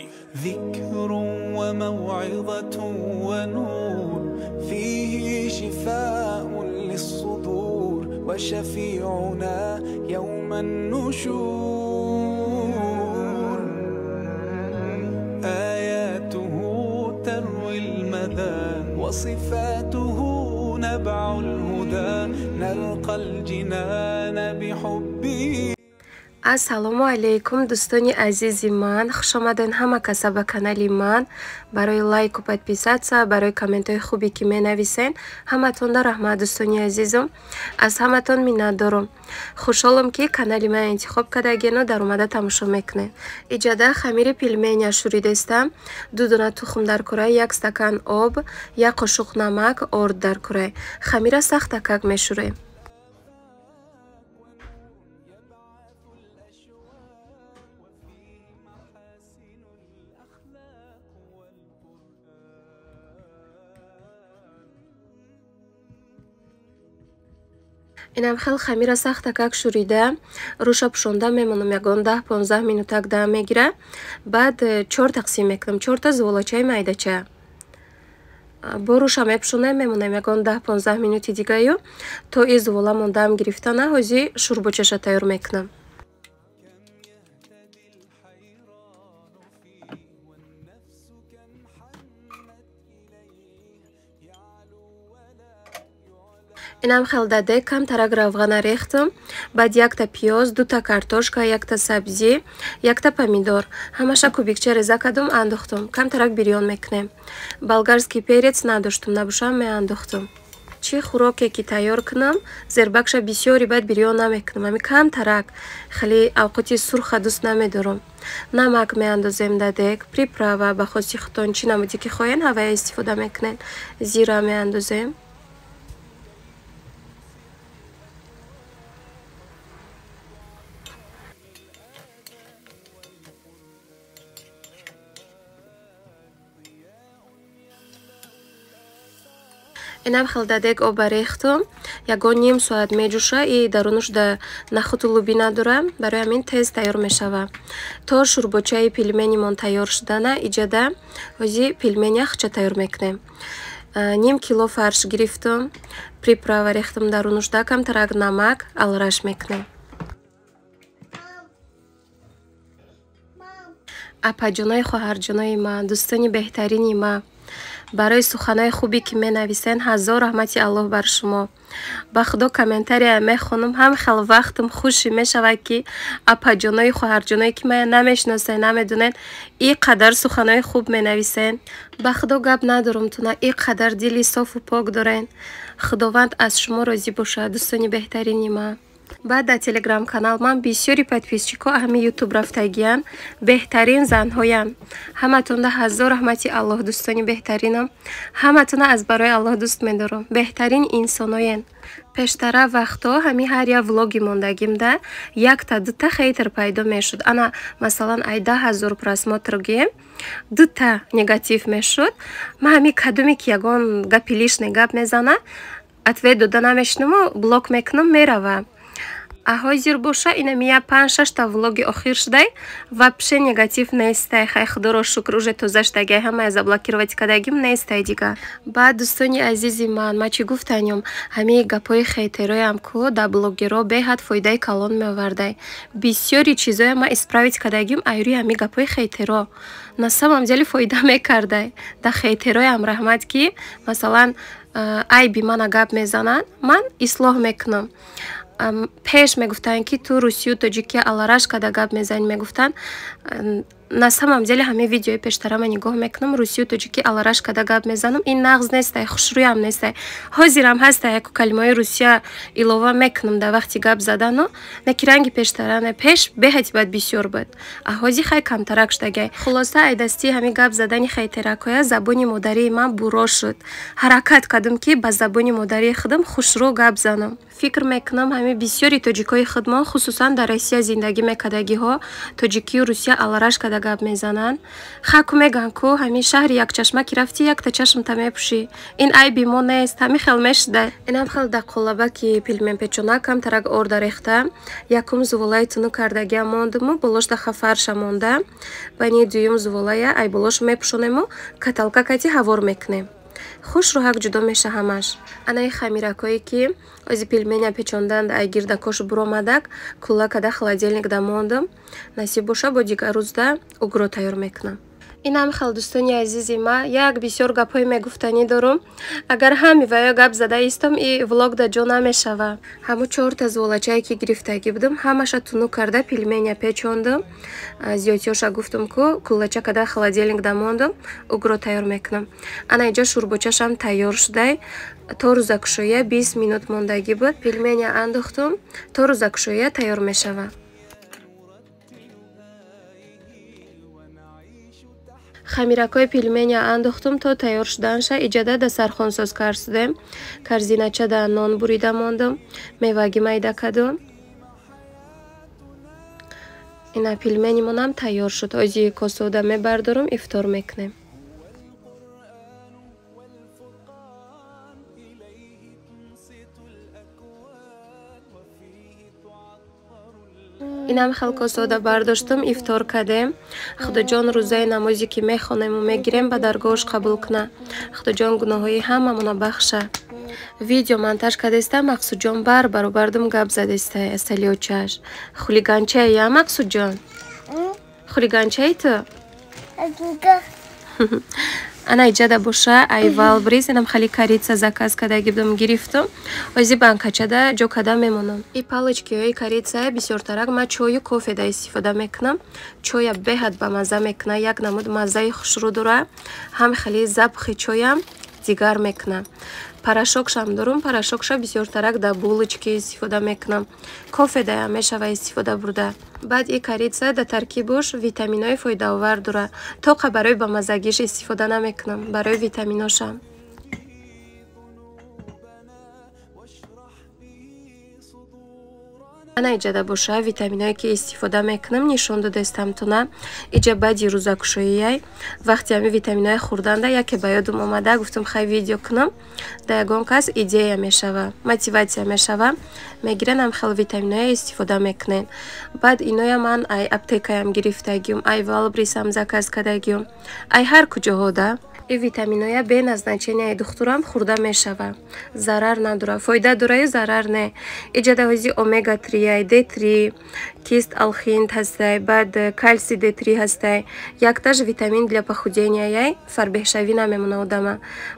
ذكر وموعظة ونور فيه شفاء للصدور وشفيعنا يوم النشور آياته تروي المدى وصفاته نبع الهدى نلقى الجنان بحبه. Ассалому алейкум, дӯстони азизи ман, хуш омаден ҳама каса ба канали ман. Барои лайку подписаться, барои комментҳои хубе ки менависен, ҳаматонда раҳмат, дӯстони азизум. Аз ҳаматон миннатдорум. Хушҳолам, ки канали ман интихоб кардагену дар омада тамошо мекунед. Иҷада хамири пельменя шӯридестам. 2 дона тухм дар курай, 1 стакан об, 1 қошуқ намак, орд дар курай. Хамира сахтакак мешӯрем. Инам хел хамира сахтакак шӯрида, рӯша пӯшонда мемонам, ягон 10-15 минутак дам мегира. Баъд 4 тақсим мекунам, 4та зуволачаи майдача. Бо рӯша мепӯшонем, мемонем ягон 10-15 минути дигаю, то и зуволамон дам гирифтана, ҳози шӯрбочаша тайёр мекунам. Инам хел даде камтарак равғана рехтам, баъд 1та пиёз, 2та картошка, 1та сабзӣ, 1та помидор. Ҳамаша кубикча реза кардум, андохтум. Камтарак бирён мекунем. Болгарский перец надоштум, набушам меандохтум. Чӣ хӯроке ки тайёр кунам, зербакша бисёри баъд бирён намекунам. Ами камтарак, хеле авқоти сурха дӯст намедорам. Намак меандозем дадек, приправа ба хоси худтон чӣ намуде ки хоҳен, ҳавая истифода мекунед. Зира меандозем. Инам хел дадек оба рехтум, ягон ним соат меҷӯша и дарунуш да нахуду луби надора, барои ҳамин тез тайёр мешава. То шӯрбочаи пельменимон тайёр шудана, иҷада ҳози пельмени яхча тайёр мекунем. Ним кило фарш гирифтум, приправа рехтум дарунуш да, камтарак намак алраш мекунем. Апаҷонои хоҳарҷонои ман, дӯстони беҳтарини ман, барои суханои хубе ки менависен, ҳазор раҳмати Аллоҳ бар шумо. Ба худо комментария мехонам, ҳам хел вақтам хуши мешавад, ки апаҷонои хоҳарҷоное ки мая намешиносен, намедонен, и қадар суханои хуб менависен. Ба худо гап надорам туна, и қадар дили софу пок дорен. Худованд аз шумо розӣ бошад, дӯстони беҳтарини ман. Баъд дар телеграм-канал ман бисёри подписчикҳо ҳами ютуб рафтагиян, беҳтарин занҳоян. Ҳаматонда ҳазор раҳмати Аллоҳ, дӯстони беҳтаринам. Ҳаматона аз барои Аллоҳ дӯст медорам. Беҳтарин инсоноен. Пештара вақтҳо ҳами ҳар як влоги мондагимда 1та 2та хейтер пайдо мешуд. Ана масалан ай 10 000 просмотр гием, 2та негатив мешуд. Ман ҳами кадоме ки ягон гапи лишний гап мезана, ответ дода намешинаму блок мекунам, мерава. А ҳозир боша инами я 5-6та влоги охир шудай, вообще негатив нестай. Хай худоро шукр, уже тоза шудагай, ҳамая заблокировать кардагим нестай дига. Баъд дӯстони азизи ман, ма чӣ гуфтанём, ҳамаи гапҳои хейтероям ку дар блогеро беҳад фоидаи калон меовардай. Бисёри чизоя ма исправить кардагим айрӯи ҳамаи гапҳои хейтеро. На самом деле фоида мекардай. Дар хейтероям раҳмат, ки масалан айби мана гап мезананд, ман ислоҳ мекунам. Пеш мегуфтанд, ки ту русию тоҷикия алараш када гап мезанӣ, мегуфтанд. На самом деле ҳамаи видеои пештарама нигоҳ мекунам, русию тоҷики алараш када гап мезанам, ин нағз нестай, хушрӯям нестай. Ҳозирам ҳастай, яку калимаҳои русия илова мекунам дар вақти гап задану, не ки ранги пештара не, пеш беҳади бад бисёр буд. А ҳозир хай камтарак шудагай. Хулоса, ай дастии ҳамин гап задани хейтеракҳоя забони модарии ман буро шуд. Ҳаракат кардам, ки ба забони модарии худам хушрӯ гап занам. Фикр мекунам ҳамин бисёри тоҷикҳои худмон, хусусан дар Россия зиндагӣ мекардагиҳо, тоҷикию русия алараш када гап мезананд. Хаку меган ку ҳамин шаҳри якчашма ки рафтӣ, якта чашмта мепӯшӣ. Ин айби мо нест, ҳамин хел мешуда. Инам хел да қолаба ки пельмен печона камтарак орда рехта, якум зуволаи тунук кардагия мондуму болошда хафарша монда. Бани дуюм зуволая ай болош мепӯшонему каталка кати ҳавор мекунем. Хушрӯҳак ҷудо меша ҳамаш. Анаи хамиракое ки ози пельменя печонданд, ай гирдакош буромадак, кулла када холодильник да мондум. Насиб боша, бо дигар рӯзда угро тайёр мекунам. Инам хел, дӯстони азизи ма, як бисёр гапҳои мегуфтанӣ дорум. Агар ҳами ваё гап зада истом, и влог да ҷо намешава. Ҳаму чорта зуволачае ки гирифтагӣ будум, ҳамаша тунук карда пельменя печондум. Зиёдтиёша гуфтум ку куллача када холодильник да мондум, угро тайёр мекунам. Ана иҷо шӯрбочашам тайёр шудай. То рӯзакушоя 20 минут мондагӣ буд. Пельменя андохтум, то рӯзакушоя тайёр мешава. Хамиракҳои пельменя андохтум то тайёр шуданша. Иҷада дастархонсоз карсудем. Корзиначада нон бурида мондум, мевагӣ майда кардум. Ина пельменимонам тайёр шуд. Ози косода мебардорум, ифтор мекунем. Инам хел косода бардоштум, ифтор кардем. Худоҷон рӯзаи намозе ки мехонему мегирем, ба даргоҳаш қабул куна. Худоҷон гуноҳҳои ҳамамона бахша. Видео монтаж кардеста, Мақсудҷон бар баробардум гап задеста асалиочаш. Хулиганчае я, Мақсудҷон? Хулиганчаи ту? Ана иҷада боша ай Вайлдберриз инам хали корица заказ кардаги будум, гирифтум. Ози банкачада ҷо када мемонам. И палочкиҳои корицая бисёртарак ма чою кофеда истифода мекунам. Чоя беҳад ба мазза мекуна, як намуд маззаи хушрӯ дора, ҳам хели запахи чоям дигар мекуна. Порошокшам дорум, порошокша бисёртарак да булочки истифода мекунам. Кофедаям мешава истифода бурда. Баъд и корица да таркибуш витаминҳои фоидаовар дора. Тоқа барои бамаззагиш истифода намекунам, барои витаминошам. Ана иҷада боша витаминҳое ки истифода мекунам, нишон додестамтона. Иҷа баъди рӯзакушоияй вақти ҳами витаминҳое хӯрданда яке ба ёдум омада, гуфтум хай видео кунам, да ягон кас идея мешава, мотиватсия мешава, мегирен ҳам хел витаминҳое истифода мекунен. Баъд иноя ман ай аптекаям гирифтагиюм, ай Вайлдберризам заказ кардагиюм, ай ҳар куҷоҳо да. И витаминоя бе назначенияи духтурам хӯрда мешава, зарар надора, фоида дораю зарар не. Иҷада ҳози омега 3, Д3, кист алхинт ҳастай, баъд калсий Д3 ҳастай, якташ витамин для похудения, фарбеҳшавӣ намемона одама.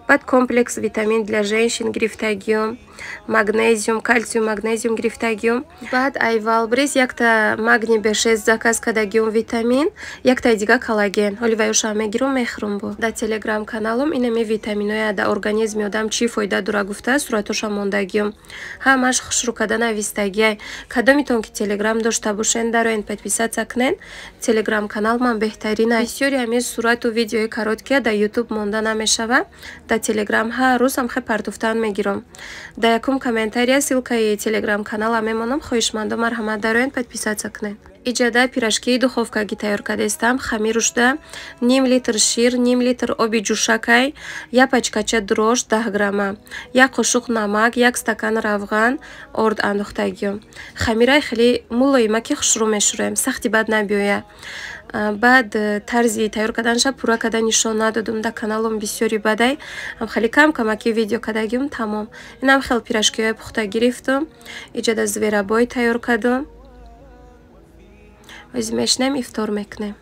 Баъд комплекс витамин для женщин гирифтагиюм, магнезиум, калсиум, магнезиум гирифтагиюм. Баъд ай Вайлдберриз якта магний Б6 заказ кардагиюм витамин, яктаи дига коллаген. Ҳоли ваюша мегирум, мехӯрум бо. Дар телеграм каналум инами витаминоя да организми одам чӣ фоида дора гуфта суратоша мондагиюм. Ҳамаш хушрӯ када навистагиай. Кадомитон ки телеграм дошта бошен, дароен подписаться кунен. Телеграм канал ман беҳтарина. Бисёри ҳамин сурату видеои короткия дар ютуб монда намешава. Дар телеграм ҳар рӯз ҳам хе партофтан мегирам. Дар якум комментария ссылкаи телеграм канала мемонам, хоҳишмандо марҳамат дароен подписаться кунен. Иҷада пирожкии духовкагӣ тайёр кардастам. Хамирушда ним литр шир, ним литр оби ҷӯшакай, як пачкача дрожж 10 грамма, як қошуқ намак, як стакан равған орд андохтагиём. Хамирай хеле мулоима ки хушрӯ мешӯрем, сахти бад набиёя. Баъд тарзи тайёр карданша пурра карда нишон надодум, дар каналум бисёри бадай, ҳам хеле кам камаки видео кардагиюм, тамом. Инам хел пирожкиҳои пухта гирифтум. Иҷада зверобой тайёр кардум. Ози мешинем, ифтор мекунем.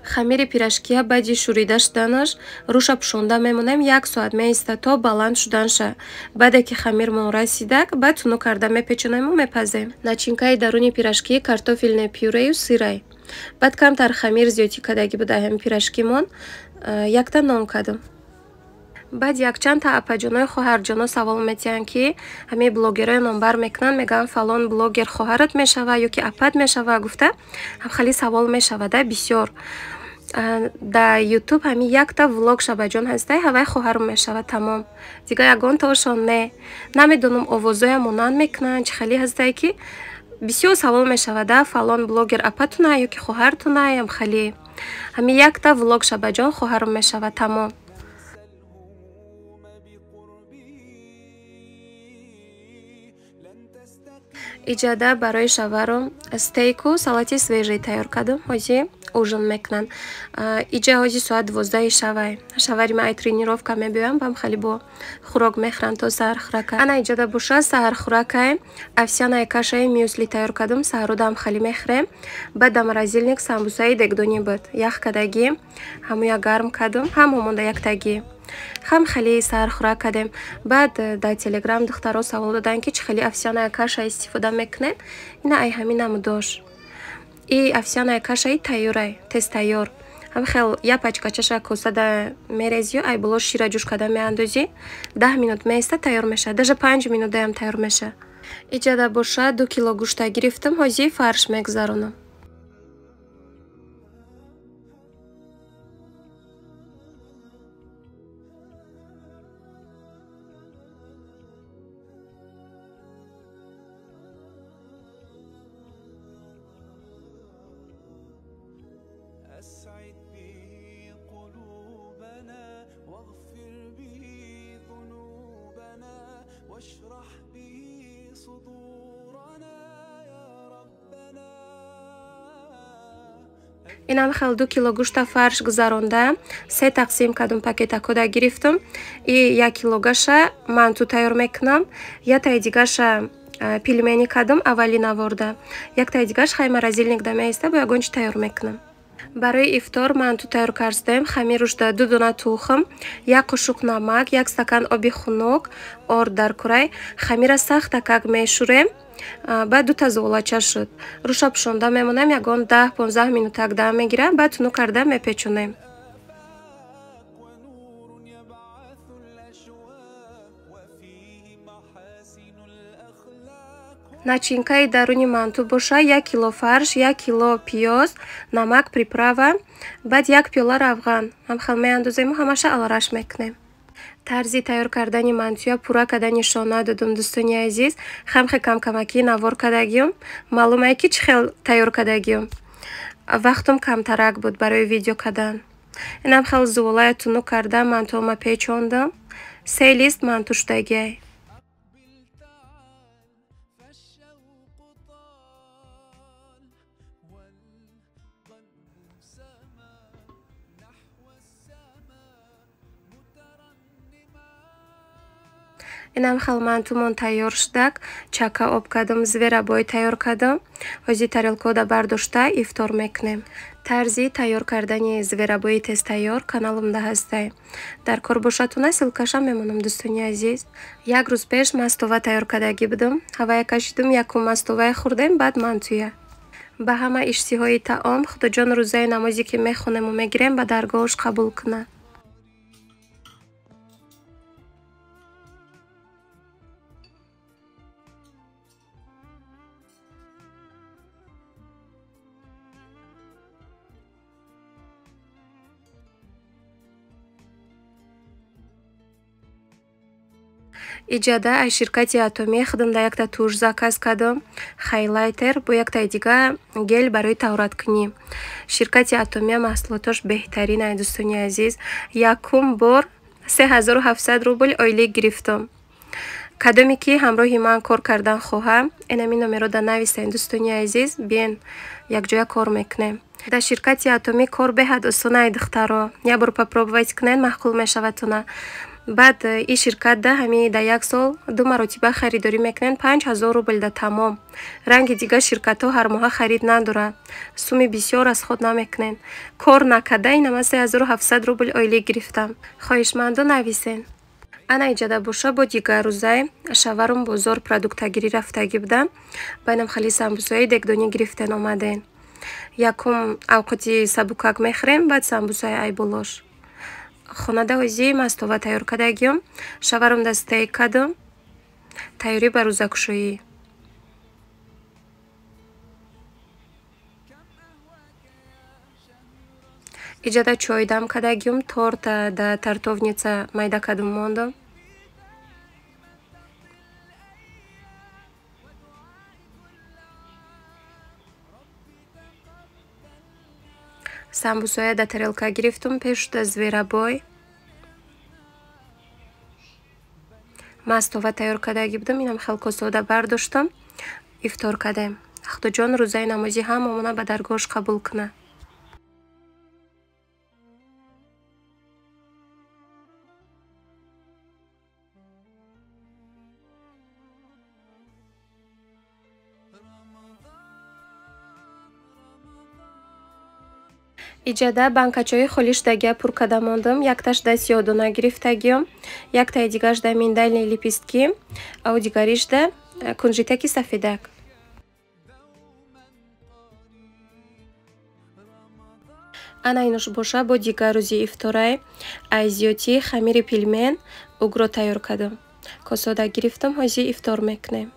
Хамири пирожкия баъди шӯрида шуданаш рӯша пӯшонда мемонем, як соат меиста то баланд шуданша. Баъде ки хамирмон расидак, баъд тунук карда мепечонему мепазем. Начинкаи даруни пирожки картофельное пюрею сырай. Баъд камтар хамир зиёдӣ кардагӣ буда ҳами пирожкимон, якта нон кардум. Баъд якчандта апаҷонои хоҳарҷоно савол метиҳанд, ки ҳамаи блогерое номбар мекунанд, мегӯянд фалон блогер хоҳарат мешава ё ки апат мешава гуфта, ҳам хеле савол мешавада бисёр. Дар ютуб ҳамин якта влог шабаҷон ҳастай, ҳавай хоҳарм мешава, тамом. Дигар ягонтаошон не. Намедонам овозоя монанд мекунанд, чӣ хеле ҳастай ки бисёр савол мешавада, фалон блогер апатуна ё ки хоҳартуна, ям хеле. Ҳами якта влог шабаҷон хоҳарам мешава, тамом. Иҷада барои шаваром стейку салати свежий тайёр кардам. Ҳози ужин мекунанд. Иҷа ҳози соат 12 шавай. Шавари ма ай тренировка мебиёям, бам хали бо хӯрок мехӯранд то саҳархӯрака. Ана иҷада боша саҳархӯракай овсяная кашаи мюсли тайёр кардам. Саҳарудам хали мехӯрем. Баъд да морозильник самбусаи дегдонӣ буд. Ях кардагӣ, ҳамуя гарм кардам, ҳамо монда яктагӣ. Хам хеле саҳархӯрак кардем. Баъд дар телеграм духтаро савол доданд, ки чӣ хеле овсяная каша истифода мекунед. Ина ай ҳамин намудош. И овсяная кашаи тайёрай, тез тайёр. Ҳам хел я пачка чаша косада мерезию, ай боло шира ҷӯш карда меандозӣ, 10 минут меиста тайёр мешавад. Даже 5 минутаям тайёр мешавад. Иҷада боша 2 кило гӯшта гирифтам, ҳозир фарш мегузаронам. أسعد به قلوبنا واغفر به ذنوبنا واشرح به صدورنا يا ربنا. Инам хел 2 кило гӯшта фарш гузаронда, 3 тақсим кардум, пакетакода гирифтам. И 1 килогаша манту тайёр мекунам, яктаи дигаша пельмени кардум аввали наворда, яктаи дигаш хай морозильник да меиста, бо ягон чи тайёр мекунам. Барои ифтор манту тайёр кардем. Хамирушда 2 дона тухм, 1 қошуқ намак, 1 стакан оби хунук, орд дар курай. Хамира сахтакак мешӯрем. Баъд 2 та зуғлача шуд. Руша пӯшонда мемонем, ягон 10-15 минутак дам мегирам, баъд тунук карда мепечонем. Начинкаи даруни манту боша 1 кило фарш, 1 кило пиёз, намак, приправа, баъд 1 пиёла равған. Ҳамхел меандозему, ҳамаша алараш мекунем. Тарзи тайёр кардани мантуя пурра карда нишон надодум, дӯстони азиз. Хамхе камкамакӣ навор кардагиюм. Маълумае ки чӣ хел тайёр кардагиюм. Вақтум камтарак буд барои видео кардан. Инам хел зуволая тунук карда мантуома печондам. 3 лист манту шудагиай. Инам хел мантумон тайёр шудак. Чака об кардам, зверобой тайёр кардам. Ҳозир тарелкода бардошта ифтор мекунем. Тарзи тайёр кардани зверобои тез тайёр каналымда ҳастай. Дар кор бошатуна ссылкаша мемонам, дӯстони азиз. Як рӯз пеш мастова тайёр кардагӣ будам. Ҳавая кашидум, якум мастовая хӯрдем, баъд мантуя. Ба ҳама иштиҳои таом Худоҷон рӯзаи намозе ки мехонему мегирем ба даргоҳаш қабул кунад. Иҷада аз ширкати Атомӣ худам да якта туш заказ кардам, хайлайтер бо яктаи дига гел барои таҳораткунӣ. Ширкати Атомия маҳсулотош беҳтарин ай, дӯстони азиз. Якум бор 3700 рубл ойлик гирифтам. Кадоме ки ҳамроҳи ман кор кардан хоҳам, инами номеро да нависен, дӯстони азиз, биен якҷоя кор мекунем. Дар ширкати Атомӣ кор беҳад осон ай, духтаро. Як бор попробовать кунен, маъқул мешавадтона. Баъд ин ширкат да ҳами да як сол 2 маротиба харидорӣ мекунен, 5000 рубл да тамом. Ранги дигар ширкатҳо ҳар моҳа харид надоранд. Суми бисёр аз худ намекунен. Кор накарда инама 3700 рубл ойлик гирифтам. Хоҳишмандо нависен. Ана иҷада боша бо дигар рӯзай шаварум бозор продуктагирӣ рафтагӣ будам. Байнам хали самбусаи дегдонӣ гирифтен омаден. Якум авқоти сабукак мехӯрем, баъд самбусаи айболош. Хонада ҳозир мастова тайёр кардагиём, шаварум да стейк кардам, тайёрӣ ба рӯзакушоӣ. Иҷада чой дам кардагиём, торта да тартовница майда кардум мондам. Самбусоя да тарелка гирифтум, пешуда зверобой. Мастова тайёр кардаги будам, инам хел косода бардоштам, ифтор кардем. Худоҷон рӯзаи намози ҳамамона ба даргоҳаш қабул кунад. Иҷада банкачои холишдагия пур карда мондам. Якташда сиёдона гирифтагиём, яктаи дигарашда миндальные лепестки, ав дигаришда кунжитаки сафедак. Ана инуш боша бо дигар рӯзи ифторай айзиёти хамири пельмен угро тайёр кардам. Косода гирифтам, ҳози ифтор мекунем.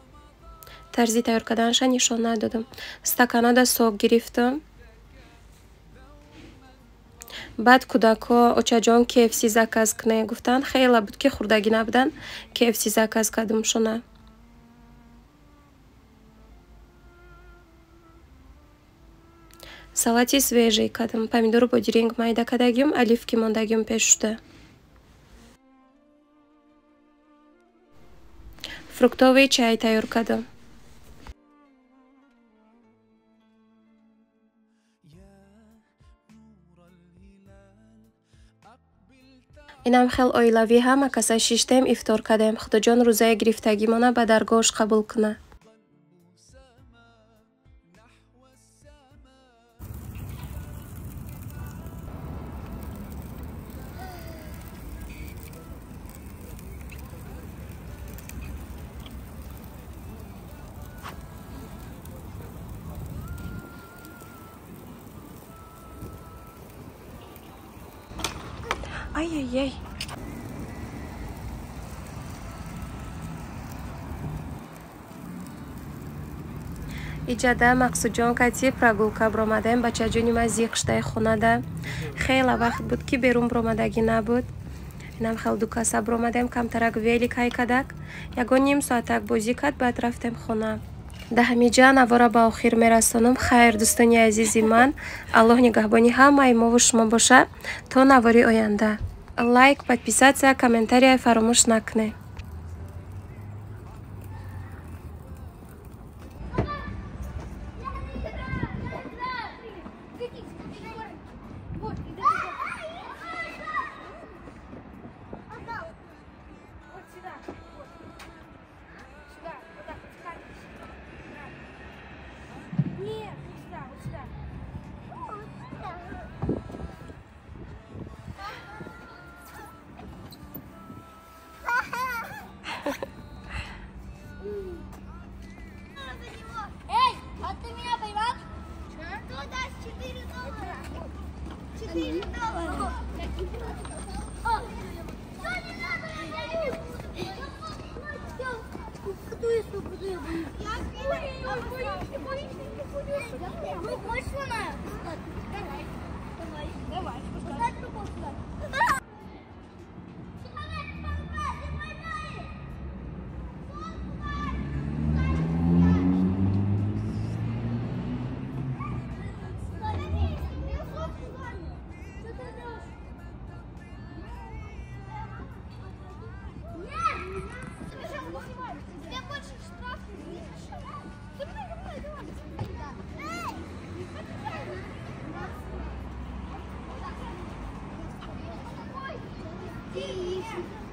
Тарзи тайёр карданаша нишон надодам. Стаканода сок гирифтам. Баъд кӯдакҳо очаҷон KFC заказ кунед гуфтанд. Хеле буд ки хӯрдагӣ набуданд, KFC заказ кардам шуна. Салати свежий кардам, помидору бодиринг майда кардагим, оливки мондагим пеш шуда. Фруктовый чай тайёр кардам. Инам хел оилавӣ ҳама каса шиштем, ифтор кардем. Худоҷон рӯзаи гирифтагимона ба даргоҳаш қабул кунад. Ай-яй-яй. Иҷада Мақсудҷон кати прогулка бромадем. Бачаҷони ма зиқ шудаи хонада. Хеле вақт буд ки берун бромадагӣ набуд. Инам хел ду каса бромадем, камтарак велик ҳайкадак. Ягон ним соатак бозӣ кард, баъд рафтем хона. Да ҳамиҷа навора ба охир мерасонам. Хайр, дӯстони азизи ман, Аллоҳ нигаҳбони ҳамаи мову шумо бошад. То навори оянда. Лайк, подписаться, комментария фаромӯш накунед. Эй, а ты меня поймал? Кто даст $4? $4. Ну, хочешь на? Давай. Давай. Давай. Поставь руку сюда. Эй!